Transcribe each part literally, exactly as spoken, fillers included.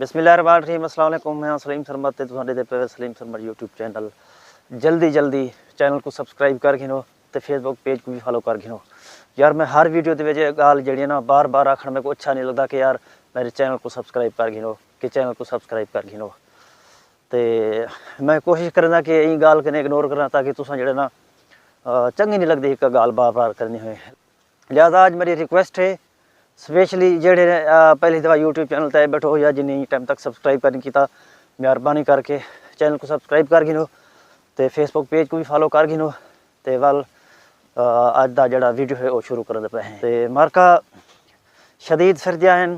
بسم اللہ الرحمن الرحیم۔ السلام علیکم، میں ہاں سلیم سرمد تے تساں ݙیہدے پئے وے سلیم سرمد یوٹیوب چینل۔ جلدی جلدی چینل کوں سبسکرائب کر گھنو تے فیس بک پیج کوں وی فالو کر گھنو۔ یار، میں ہر ویڈیو دے وچ اے ڳالھ جیڑھی ہے نا، بار بار آکھݨ میکوں اچھا نہیں لڳدا کہ یار میرے چینل کوں سبسکرائب کر گھنو، کہ چینل کوں سبسکرائب کر گھنو۔ تے میں کوشش کریندا کہ ایں ڳالھ کنے اگنور کراں، تاکہ تساں جیڑھے نا، آ، چنڳی نہیں لڳدی ہک ڳالھ بار بار کرݨی ہوئے۔ لہذا اڄ میری ریکویسٹ ہے، سپیشلی جیڑھے، آ، پہلی دفعہ یوٹیوب چینل تے آئے ٻیٹھو یا جنہیں ٹائم تک سبسکرائب کر نہیں کیتا، مہربانی کر کے چینل کوں سبسکرائب کر گھنو تے فیس بک پیج کوں وی فالو کر گھنو۔ تے ول، آ، اڄ دا جیڑھا ویڈیو ہے، او شروع کرݨ دے پئے ہیں۔ تے مارکا شدید سردیاں ہن،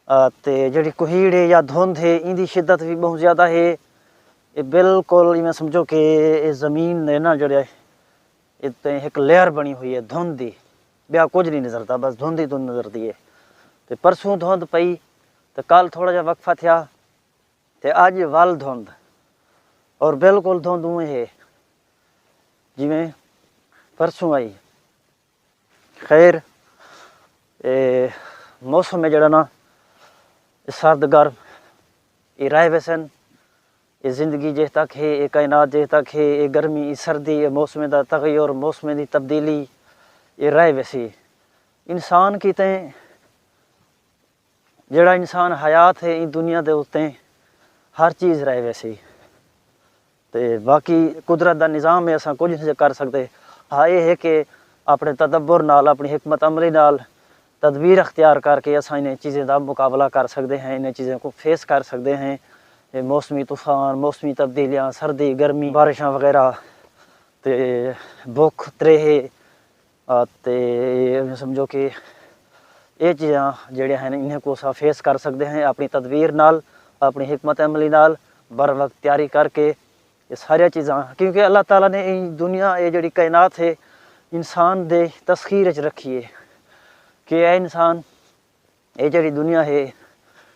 آ، تے جیڑھی کوہیڑ ہے یا دھند ہے، ایندی شدت وی ٻہوں زیادہ ہے۔ اے بالکل ایویں سمجھو کہ اے زمین دے نا جیڑھے، اے تے ہک لیئر بݨی ہوئی ہے دھند دی، ٻیا کجھ نہیں نظردا، بس دھند ہی دھند نظردی ہے۔ تے پرسوں دھند پئی، تے کل تھوڑا جہا وقفہ تھیا، تے اڄ ول دھند، اور بالکل دھند اونویں ہے جیویں پرسوں آئی۔ خیر، اے موسم ہے جیڑھا نا، اے سرد گرم، اے رہے ویسن۔ اے زندگی جے تک ہے، اے کائنات جے تک ہے، اے گرمی، اے سردی، اے موسم دا تغیر، موسم دی تبدیلی، اے رہے ویسی۔ انسان کیتے، جیڑھا انسان حیات ہے، ایں دنیا دے اتے ہر چیز رہے ویسی۔ تے باقی قدرت دا نظام ہے، اساں کجھ نہیں کر سڳدے۔ ہاں، اے ہے کہ اپݨے تدبر نال، اپݨی حکمت عملی نال، تدبیر اختیار کر کے اساں انہیں چیزیں دا مقابلہ کر سڳدے ہیں، انہیں چیزیں کوں فیس کر سڳدے ہیں۔ اے موسمی طوفان، موسمی تبدیلیاں، سردی، گرمی، بارشاں وغیرہ، تے بکھ، تریہے، آ، تے ایویں سمجھو کہ اے چیزاں جیڑھیاں ہن، انہیں کوں اساں فیس کر سڳدے ہیں اپݨی تدبیر نال، اپݨی حکمت عملی نال، بر وقت تیاری کر کے۔ اے ساریاں چیزاں، کیونکہ اللہ تعالیٰ نے ایں دنیا، اے جیڑھی کائنات ہے، انسان دے تسخیر اچ رکھی ہے کہ اے انسان، اے جیڑھی دنیا ہے،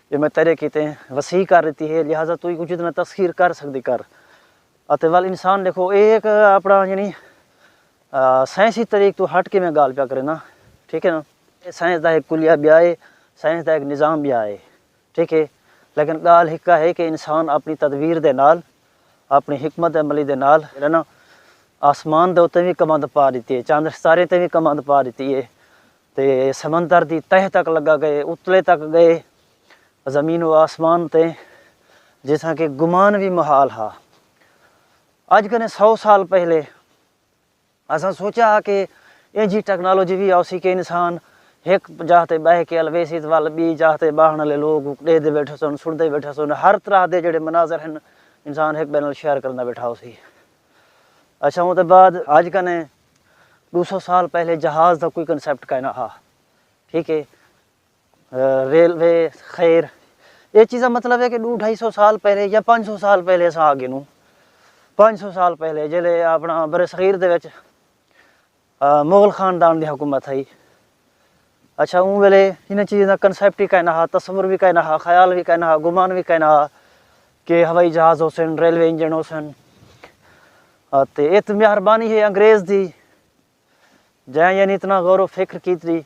اے میں تیرے کیتے وسیع کر ݙتی ہے، لہذا توں ایکوں جتنا تسخیر کر سڳدی کر۔ اتے ول انسان ݙیکھو، اے ہک اپݨا، یعنی، آ، سائنسی طریق توں ہٹ کے میں ڳالھ پیا کریناں، ٹھیک ہے نا؟ اے سائنس دا ہک کلیہ ٻیا ہے، سائنس دا ہک نظام ٻیا ہے، ٹھیک ہے؟ لیکن ڳالھ ہک ہے کہ انسان اپݨی تدبیر دے نال، اپݨی حکمت عملی دے نال، جیڑھا نا، آسمان دے اتے وی کمند پا ݙتی ہے، چندر ستارے تے وی کمند پا ݙتی ہے، تے سمندر دی تہہ تک لڳا ڳئے، اتلے تک ڳئے، زمین و آسمان تے، جیساں کہ گمان وی محال ہا۔ اڄ کنے سو سال پہلے اساں سوچا ہا کہ اینجھی ٹیکنالوجی وی آسی کہ انسان ہک جاہ تے ٻہہ کے الویسی تے ول ٻئی جاہ تے ٻاہݨ والے لوگ ݙیہدے ٻیٹھے سن، سݨدے ٻیٹھے سن، ہر طرح دے جیڑھے مناظر ہن، انسان ہک ٻئے نال شیئر کریندا ٻیٹھا ہوسی۔ اچھا، اوں تے بعد اڄ کنے ݙو سو سال پہلے جہاز دا کوئی کنسیپٹ کائنا ہا، ٹھیک ہے؟ آ، ریلوے، خیر، اے چیزاں مطلب ہے کہ ݙو ڈھائی سو سال پہلے یا پنج سو سال پہلے اساں آ ڳئے نوں۔ پنج سو سال پہلے جیلے اپݨا برصغیر دے وچ، آ، مغل خاندان دی حکومت ہئی۔ اچھا، اوں ویلے انہاں چیزاں دا کنسیپٹ ہی کائنا ہا، تصور وی کائنا ہا، خیال وی کائنا ہا، گمان وی کائنا ہا کہ ہوائی جہاز ہوسن، ریلوے انجن ہوسن۔ آ، تے اے تے مہربانی ہے انگریز دی، جیں یعنی اتنا غور و فکر کیتی،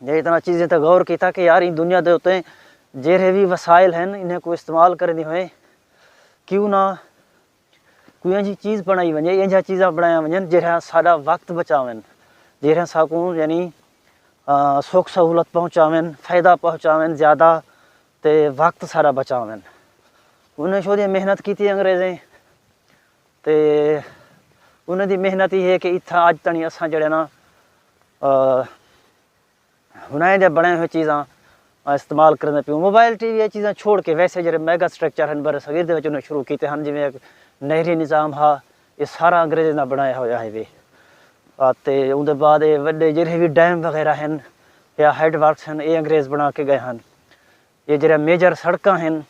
جیں اتنا چیزیں تے غور کیتا کہ یار، ایں دنیا دے اتے جیڑھے وی وسائل ہن، انہیں کوں استعمال کرݨ دی ہوئے، کیوں نہ کوئی اینجھی چیز بݨائی ونڄے، اینجھا چیزاں بݨایا ونڄن، جیڑھا ساݙا وقت بچاون، جیڑھا ساکوں، یعنی، آ، سکھ سہولت پہنچاون، فائدہ پہنچاون زیادہ، تے وقت ساݙا بچاون۔ انہیں شودی محنت کیتی انگریزیں، تے انہیں دی محنت ہی ہے کہ اتھاں اڄ تݨی اساں جیڑھے نا، آ، ہݨ ایں دے بݨے ہوئے چیزاں استعمال کریندے پیوں۔ موبائل، ٹی وی، اے چیزاں چھوڑ کے ویسے جیڑھے میگا اسٹرکچر ہن، برصغیر دے وچ انہیں شروع کیتے ہن، جیویں ہک نہری نظام ہا، اے سارا انگریزیں دا بݨایا ہویا ہے وے۔ آ، تے اوندے بعد اے وݙے جیڑھے وی ڈیم وغیرہ ہن یا ہیڈ ورکس ہن، اے انگریز بݨا کے ڳئے ہن۔ اے جیڑھے میجر سڑکاں ہن،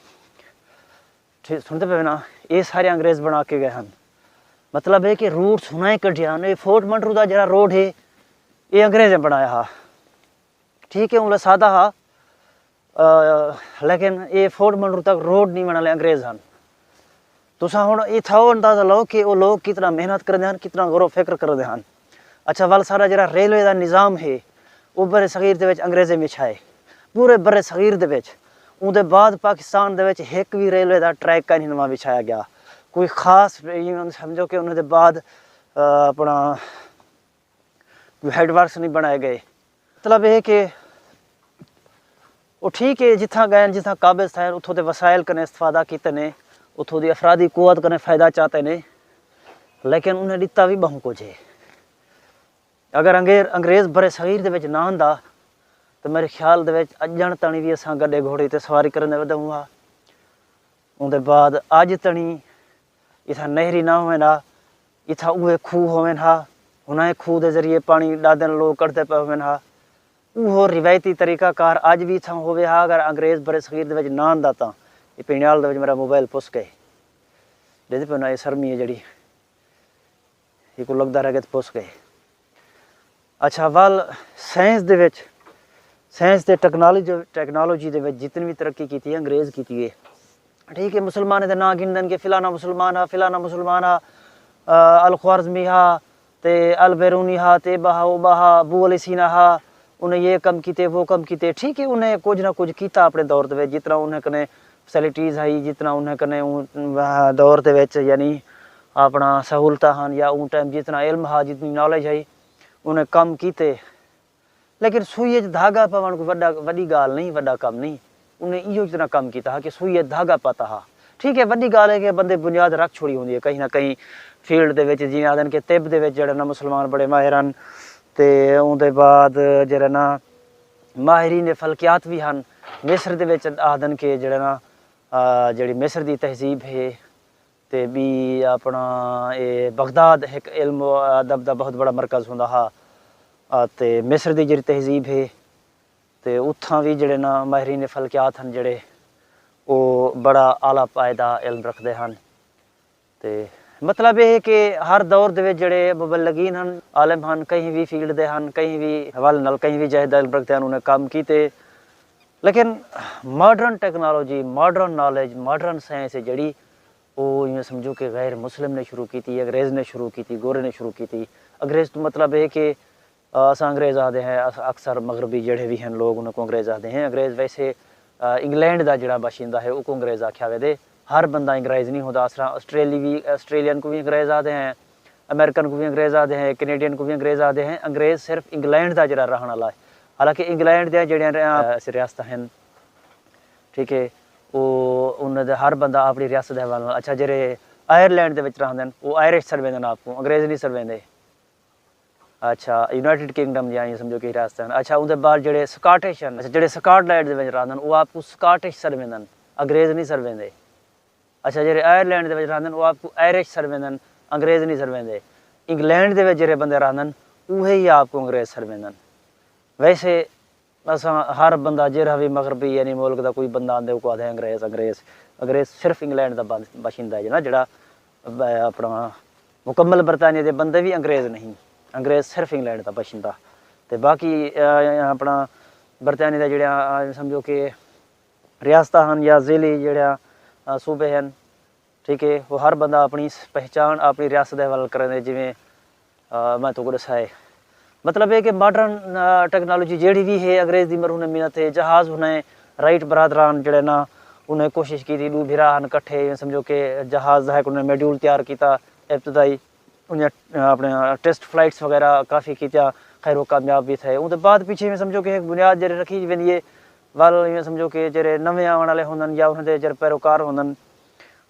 ٹھیک، سݨدے پئے نا، اے سارے انگریز بݨا کے ڳئے ہن۔ مطلب ہے کہ روٹس ہݨ ایں کڈھیاں ہن۔ اے فورٹ منرو دا جیڑھا روڈ ہے، اے انگریزیں بݨایا ہا۔ ٹھیک ہے، اوں ویلے سادہ ہا، آ، لیکن اے فورٹ منرو تک روڈ نہیں بݨانے انگریز ہن۔ تساں ہݨ اتھاؤ اندازہ لو کہ او لوگ کتنا محنت کریندے ہن، کتنا غور و فکر کریندے ہن۔ اچھا، ول سارا جیڑھا ریلوے دا نظام ہے، او برصغیر دے وچ انگریزیں وچھائے۔ پورے برصغیر دے وچ اوندے بعد پاکستان دے وچ ہک وی ریلوے دا ٹریک کائنی نواں وچھایا ڳیا۔ کوئی خاص، ایویں سمجھو کہ انہاں دے بعد، آ، اپݨا کوئی ہیڈ ورکس نہیں بݨائے ڳئے۔ مطلب ہے کہ او ٹھیک ہے، جتھاں ڳئے ہن، جتھاں قابض تھئے ہن، اتھوں دے وسائل کنے استفادہ کیتے نے، اتھوں دی افرادی قوت کنے فائدہ چاتے نے، لیکن انہیں ݙتا وی ٻہوں کجھ ہے۔ اگر انگریز، انگریز بر صغیر دے وچ نہ ہوندا، تو میرے خیال دے وچ اڄݨ تاݨی وی اساں گݙے گھوڑے تے سواری کرندے ودے ہوں ہا۔ اوندے بعد اڄ تاݨی اتھاں نہری نہ ہوون ہا، اتھاں اوہے کھوہ ہوون ہا، انہاں کھوہ دے ذریعے پاݨی ݙادن لوک کڈھدے پئے ہوون ہا۔ اوہو روایتی طریقہ کار اڄ وی اتھاں ہووے ہا۔ اگر انگریز بر صغیر دے وچ نہ آندا تاں اے پینیال دے وچ میرا موبائل پس ڳئے۔ ݙیہدے پئے نا، اے سرمی ہے جیڑھی، ایکوں لڳدا رہ ڳئے تے پس ڳئے۔ اچھا، ول سائنس دے وچ، سائنس تے ٹیکنالوجی، ٹیکنالوجی دے وچ جتنی وی ترقی کیتی ہے، انگریز کیتی ہے۔ ٹھیک ہے، مسلمانیں دے ناں گھندن کہ فلانا مسلمان ہا، فلانا مسلمان ہا، آ، الخوارزمی ہا، تے البیرونی ہا، تے ٻاہا، او ٻاہا، ابو علی سینا ہا، انہیں یہ کم کیتے، وہ کم کیتے۔ ٹھیک ہے، انہیں کجھ نہ کجھ کیتا اپݨے دور دے وچ، جتنا انہیں کنے فیسلٹیز ہئی، جتنا انہیں کنے اوں، آ، دور دے وچ، یعنی اپݨا سہولتاں ہن یا اوں ٹائم جتنا علم ہا، جتنی نالج ہئی، انہیں کم کیتے۔ لیکن سوئی اچ دھاڳا پوݨ کوئی وݙا، وݙی ڳالھ نہیں، وݙا کم نہیں۔ انہیں ایہو جتنا کم کیتا ہا کہ سوئی اچ دھاڳا پاتا ہا۔ ٹھیک ہے، وݙی ڳالھ ہے کہ بندے بنیاد رکھ چھوڑی ہوندی ہے کہیں نہ کہیں فیلڈ دے وچ، جیویں آہدن کہ طب دے وچ جیڑھے نا مسلمان بڑے ماہر ہن، تے اوندے بعد جیڑھے نا ماہرین فلکیات وی ہن۔ مصر دے وچ آہدن کہ جیڑھے نا، آ، جیڑھی مصر دی تہذیب ہے، تے ٻی اپݨا اے بغداد ہک علم و ادب دا بہت بڑا مرکز ہوندا ہا۔ آ، تے مصر دی جیڑھی تہذیب ہے، تے اتھاں وی جیڑھے نا ماہرین فلکیات ہن جیڑھے، او بڑا اعلیٰ پائے دا علم رکھدے ہن۔ تے مطلب اے ہے کہ ہر دور دے وچ جیڑھے مبلغین ہن، عالم ہن، کہیں وی فیلڈ دے ہن، کہیں وی حوالے نال، کہیں وی جہے دا علم رکھدے ہن، انہیں کم کیتے۔ لیکن ماڈرن ٹیکنالوجی، ماڈرن نالج، ماڈرن سائنس ہے جیڑھی، او ایویں سمجھو کہ غیر مسلم نے شروع کیتی، انگریز نے شروع کیتی، گورے نے شروع کیتی۔ انگریز تو مطلب ہے کہ، آ، اساں انگریز آہدے ہیں، اس-، اکثر مغربی جڑے بھی ہیں لوگ، انہاں کو انگریز آہدے ہیں۔ انگریز ویسے، آ، انگلینڈ دا جڑا باشندہ ہے، او کو انگریز آکھیا ویندے۔ ہر بندہ انگریز نہیں ہوندا۔ اس طرح آسٹریلی بھی، آسٹریلین کو بھی انگریز آہدے ہیں، امریکن کو بھی انگریز آہدے ہیں، کینیڈین کو بھی انگریز آہدے ہیں۔ انگریز صرف انگلینڈ دا جڑا رہن والا ہے۔ حالانکہ انگلینڈ دیاں جڑیاں ریا-، آ، ریاستاں ہیں، ٹھیک ہے، او انہاں دے ہر بندہ اپݨی ریاست دے حوالے نال۔ اچھا، جیڑھے آئرلینڈ دے وچ رہندن، او آئرش سݙویندن آپ کوں، انگریز نہیں سݙویندے۔ اچھا، یونائیٹڈ کنگڈم دیاں ایویں سمجھو کہ ریاستاں ہن۔ اچھا، اوندے بعد جیڑھے سکاٹش ہن، اچھا، جیڑھے سکاٹ لینڈ دے وچ رہندن، او آپ کوں سکاٹش سݙویندن، انگریز نہیں سݙویندے۔ اچھا، جیڑھے آئرلینڈ دے وچ رہندن، او آپ کوں آئرش سݙویندن، انگریز نہیں سݙویندے۔ انگلینڈ دے وچ جیڑھے بندے رہندن، اوہے ہی آپ کوں انگریز سݙویندن۔ ویسے اساں ہر بندہ جیڑھا وی مغربی یعنی ملک دا کوئی بندہ آندے، اوکوں آہدے انگریز، انگریز، انگریز صرف انگلینڈ دا بند-، باشندہ ہے جناب، جیڑھا ب-، اپݨا مکمل برطانیہ دے بندے وی انگریز نہیں، انگریز صرف انگلینڈ دا باشندہ۔ تے باقی، آ، اپݨا برطانیہ دا جیڑھا، آ، سمجھو کہ ریاستاں ہن یا ضلعے جیڑھا، آ، صوبے ہن، ٹھیک ہے، وہ ہر بندہ اپݨی س-، پہچان اپݨی ریاست دے حوالے کریندے، جیویں، آ، میں تو کو ݙسائے۔ مطلب ہے کہ ماڈرن، آ، ٹیکنالوجی جیڑھی وی ہے، انگریز دی مرہون محنت ہے۔ جہاز ہن رائٹ برادران جیڑھے نا، انہیں کوشش کیتی، ݙو بھرا ہن کٹھے، سمجھو کہ جہاز دا ہک انہیں ماڈیول تیار کیتا ابتدائی۔ انہیں، آ، اپݨے ٹیسٹ فلائٹس وغیرہ کافی کیتیاں، خیر وہ کامیاب وی تھئے۔ اوں دے بعد پیچھے میں سمجھو کہ ہک بنیاد جیڑھی رکھی ویندی ہے، ول ایویں سمجھو کہ جیڑھے نویں آوݨ والے ہوندن یا انہاں دے جیڑھے پیروکار ہوندن،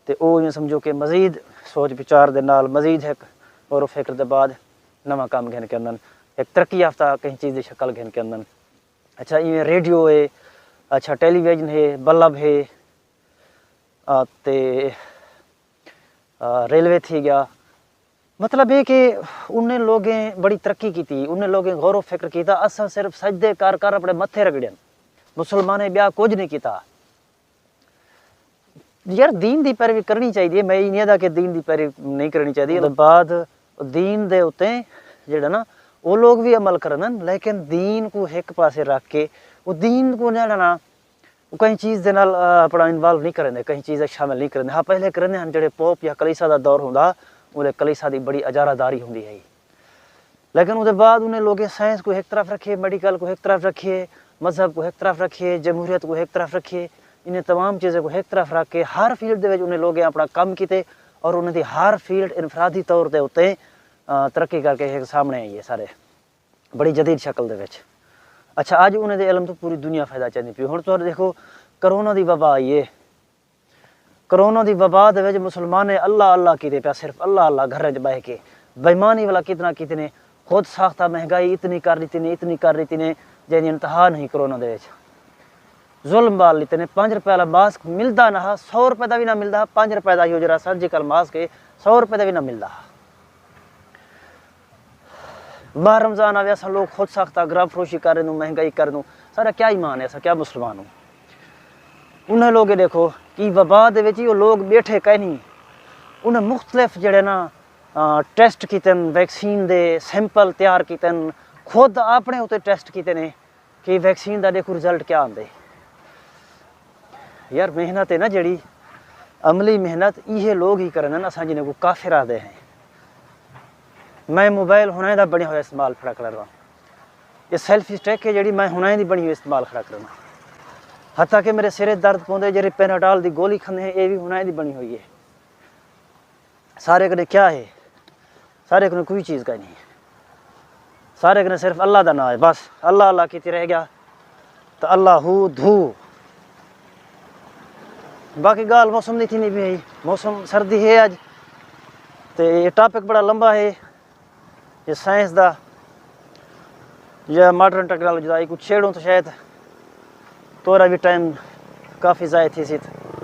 تے او ایویں سمجھو کہ مزید سوچ وچار دے نال، مزید ہک غور و فکر دے بعد نواں کم گھن کے آندن، ہک ترقی یافتہ کہیں چیز دی شکل گھن کے آندن۔ اچھا، ایویں ریڈیو ہے، اچھا، ٹیلی ویژن ہے، بلب ہے، آ، تے، آ، ریلوے تھی ڳیا۔ مطلب ہے کہ انہیں لوگیں بڑی ترقی کیتی، انہیں لوگیں غور و فکر کیتا، اساں صرف سجدے کر کر اپݨے متھے رگڑن، مسلمانیں ٻیا کجھ نہیں کیتا۔ یار، دین دی پیروی کرݨی چاہیدی ہے، میں ایں نہیں آہدا کہ دین دی پیروی نہیں کرݨی چاہیدی۔ اوں دے بعد دین دے اتے جیڑھا نا، او لوگ وی عمل کرن، لیکن دین کو ہک پاسے رکھ کے، او دین کو جیڑھا نا، او کہیں چیز دے نال، آ، اپݨا انوالو نہیں کریندے، کہیں چیز دا شامل نہیں کریندے۔ ہاں، پہلے کریندے ہن، جیڑھے پوپ یا کلیسا دا دور ہوندا، اولے کلیسا دی بڑی اجارہ داری ہوندی ہے۔ لیکن اوں دے بعد انہیں لوگیں سائنس کو ہک طرف رکھیے، میڈیکل کو ہک طرف رکھیے، مذہب کو ہک طرف رکھیے، جمہوریت کو ہک طرف رکھیے، انہیں تمام چیزیں کو ہک طرف رکھ کے ہر فیلڈ دے وچ انہیں لوگیں اپنا کم کیتے، اور انہیں دی ہر فیلڈ انفرادی طور دے اتے ترقی کر کے ہک سامنے آئی ہے سارے، بڑی جدید شکل دے وچ۔ اچھا، اج انہیں دے علم تو پوری دنیا فائدہ چاہندی پی۔ ہن تساں دیکھو، کرونا دی وبا آئی ہے۔ کرونا دی وبا دے وچ مسلمانیں اللہ اللہ کیتے پیا، صرف اللہ اللہ گھراں وچ بہہ کے۔ بےایمانی والا کتنا کیتے نے، خود ساختہ مہنگائی اتنی کر ڈتی نے، اتنی کر ڈتی نے، جیندی انتہا نہیں۔ کرونا دے وچ ظلم بال لیتے نے۔ پنج روپے والا ماسک ملدا نہ ہا، سو روپے دا وی نہ ملدا ہا۔ پنج روپے دا ہی او جڑا سرجیکل ماسک ہے، سو روپے دا وی نہ ملدا ہا۔ ماہ رمضان آوے، اساں لوگ خود ساختہ گرام فروشی کر رہے ہوں، مہنگائی کر رہے ہوں۔ سارا کیا ایمان ہے، اساں کیا مسلمان ہوں؟ انہیں لوگ ݙیکھو کہ وبا دے وچ ہی او لوگ ٻیٹھے کائنی۔ انہیں مختلف جڑے نا، آ، ٹیسٹ کیتن، ویکسین دے سیمپل تیار کیتن، خود اپنے اتے ٹیسٹ کیتے نے کہ ویکسین دا ݙیکھو رزلٹ کیا آندے۔ یار، محنت ہے نا جڑی، عملی محنت ایہے لوگ ہی کرن، اساں جنہیں کو کافر آدھے ہیں۔ میں موبائل ہنائیں دا بݨیا ہویا استعمال کھڑا کرنا، یہ سیلفی سٹک ہے جڑی، میں ہنائیں دی بݨی ہوئی استعمال کھڑا کرنا۔ حتیٰ کہ میرے سرے درد پوندے، جڑے پیناڈال دی گولی کھندے ہیں، یہ بھی ہنائیں دی بݨی ہوئی ہے۔ سارے کنے کیا ہے؟ سارے کنے کوئی چیز کا نہیں ہے۔ سارے کنے صرف اللہ دا نام ہے، بس اللہ اللہ کیتی رہ گیا۔ تو اللہ ہو دھو۔ باقی ڳالھ موسم دی تھی نہیں بھی ہے، موسم سردی ہے اج۔ تے یہ ٹاپک بڑا لمبا ہے، یہ سائنس دا یا ماڈرن ٹیکنالوجی دا، ایکوں چھیڑوں تو شاید تورا بھی ٹائم کافی ضائع تھی سی۔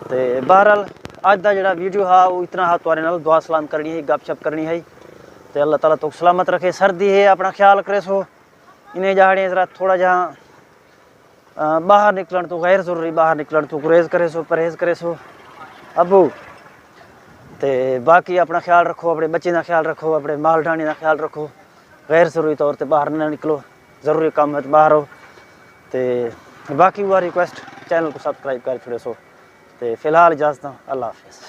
تے بہرحال، اج دا جڑا ویڈیو ہا، وہ اتنا ہا۔ تورے نال دعا سلام کرنی ہے، گپ شپ کرنی ہے۔ تے اللہ تعالیٰ تو سلامت رکھے۔ سردی ہے، اپنا خیال کرے سو۔ انہیں جہاڑیں ذرا تھوڑا جہاں، آ، باہر نکلن تو، غیر ضروری باہر نکلن تو گریز کرے سو، پرہیز کرے سو ابو۔ تے باقی اپنا خیال رکھو، اپنے بچیں دا خیال رکھو، اپنے مال ڈھانے دا خیال رکھو۔ غیر ضروری طور تے باہر نہ نکلو، ضروری کم ہے تے باہر ہو۔ تے باقی وہ ریکویسٹ، چینل کو سبسکرائب کر چھوڑے سو۔ تے فی الحال اجازت، اللہ حافظ۔